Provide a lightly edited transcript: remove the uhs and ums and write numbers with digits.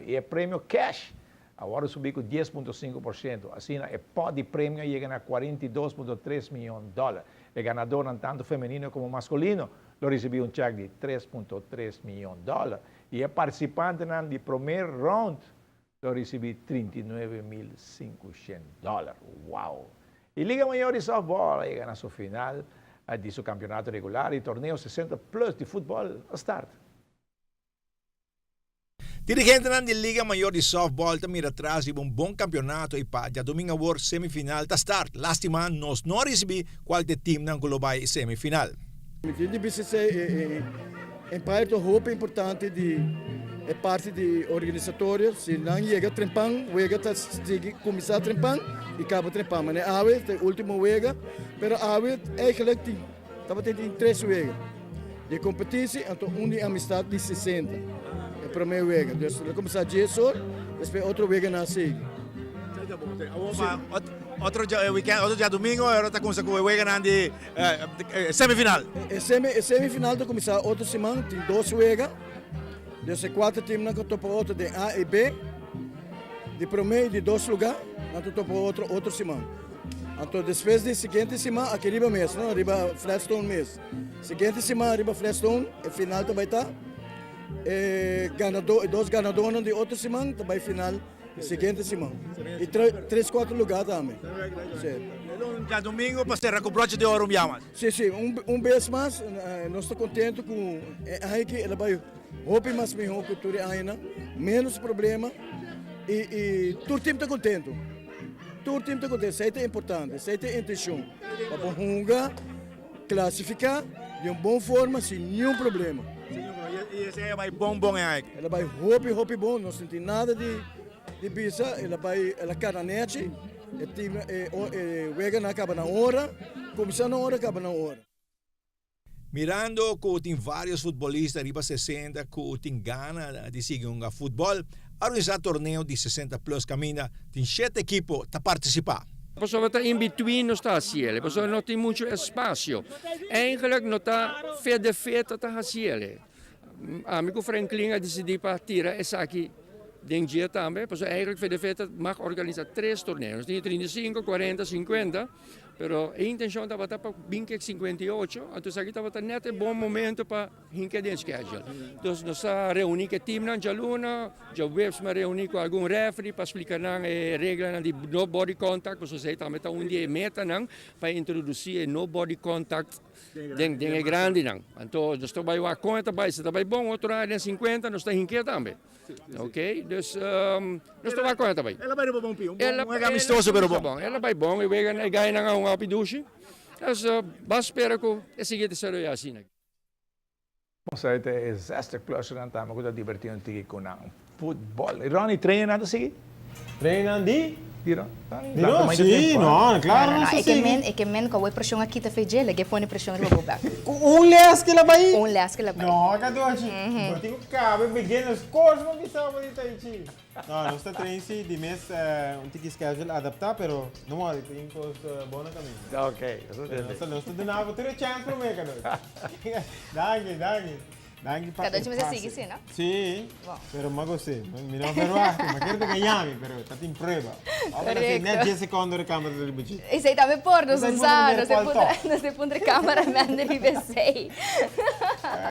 E premio cash a wordo subi cu 10.5%. Asina, e pot di premio a yega na 42.3 miyon dollar. E ganadornan tanto femenino como masculino lo ricibi un check di 3.3 miyon dollar. Y e participantenan di prome round lo ricibi 39.500 dollar. Wow! Y Liga Mayor di Softball a yega na su final di su campeonato regular y torneo 60 plus di futbol a start. Dirigentenan di Liga Mayor di Softball ta mira tras riba un bon campeonato y pa djadomingo awor semifinal ta start. Lastima nos no a ricibi cual ta e teamnan cu lo bay e semifinal. Mi tin di bisa esei e empire ta hopi importante di e parti di organisatorio. Si nan yega trempan, wega ta sigui kuminsá trempan i kaba trempan. Mane awe ta e ultimo wega, pero awe eigenlijk tin Tabatin tin tres wega di kompetisi, anto un di amistad di 60, e prome wega. Dus lo kuminsá dies or, despues otro weganan a sigui. Otro weekend, otro djadumingo e ora ta kuminsá ku e weganan di semifinal. E semifinal ta kuminsá otro siman, tin dos wega. Dus e kuater teamnan ku topa otro den A i B, di prome i di dos lugá, nan ta topa otro otro siman. Anto despues di siguiente siman aki riba mes, no, riba Flatstone mes. Siguiente siman riba Flatstone e final ta bai ta. E ganadó, e dos ganadónan di otro siman ta bai final siguiente siman. I tres kuater lugá tambe. Sí. Djadomingo pa sera ku broche di oro un bia mas. Sí, sí, un bes mas nos ta kontentu ku e aña aki el a bai hopi mas mihó ku tur e añanan, ménos problema i tur tim ta kontentu. Tur tim ta kontentu, esei ta importante, esei ta e intenshon, pa bo hunga, klasifiká di un bon forma sin niun problema. I esei a bai bon bon e aña aki? El a bai hopi hopi bon, no sinti nada di bisa, el a bai, el a kana nechi, e tim, e weganan a kaba na ora, kuminsá na ora, kaba na ora. Mirando cu tin varios futbolista riba 60 cu tin gana di sigui hunga futbol, a organisa torneo di 60 plus caminda tin shete ekipo ta participa. Pasobra ta in between nos ta haciele, pasobra no tin mucho espacio. Eigenlijk no ta fe de fe ta ta haciele. Ami cu Franklin a dicidi pa tira esaki den dje tambe, pasobra eigenlijk fe de fe ta mag organisa tres torneo. Nos tin 35, 40, 50. Pero e intencion tabata pa bin kek 58, anto esaki tabata net e bon momento pa hinca den schedule. Dus nos a reuni cu e teamnan djaluna, djaweps mi a reuni cu algun referee pa splica nan e reglanan di no body contact, pasobra esey tambe ta un di e metanan pa introduci e no body contact den e grandinan. Anto nos ta bay wak con e ta bay, si ta bay bon otro aña den 50 nos ta hink'e tambe. Ok, dus nos ta wak kon e ta bai. El a bai riba bon pia, un bon wega amistoso pero bon. El a bai bon, e wega e gainan a hunga hopi dushi. Dus ban spera ku e sigui desaroyá asina. Bon sa ta e zestig plushernan tambe ku ta dibertí un tiki ku nan futbòl. Ronnie, trainingnan ta sigui? Trainingnan di? Di no? Di no? Sí, no, claro No, no, nos no, ta e ke sigui. men, e ke men ku awor e preshon a kita fe dje, lege e pone preshon riba bo bek. Ku un les ke la bai? Un les ke la bai. No, Kadoshi, bo tin ku kaba e beginners course pa bisa bo di tai chi. No, nos ta train si, di mes un tiki schedule adapta, pero no worry, tin kos bon na kaminda. Ok, nos ta tende. Nos ta duna bo tur e chance prome, Kadoshi. Danki, danki. Danki pa Cada e ocho mester pase. sigui si, no? Sí, Bon. pero m'a gos'é. Mi no verwacht, m'a kere ta gaña mi, pero ta tin prueba. Ora ta si net Correcto. 10 secondo de camera ta riba dje. Esei tambe por, nos Esei no puntra sa, manera nos e cual puntra, top. nos e puntra cameraman riba esei.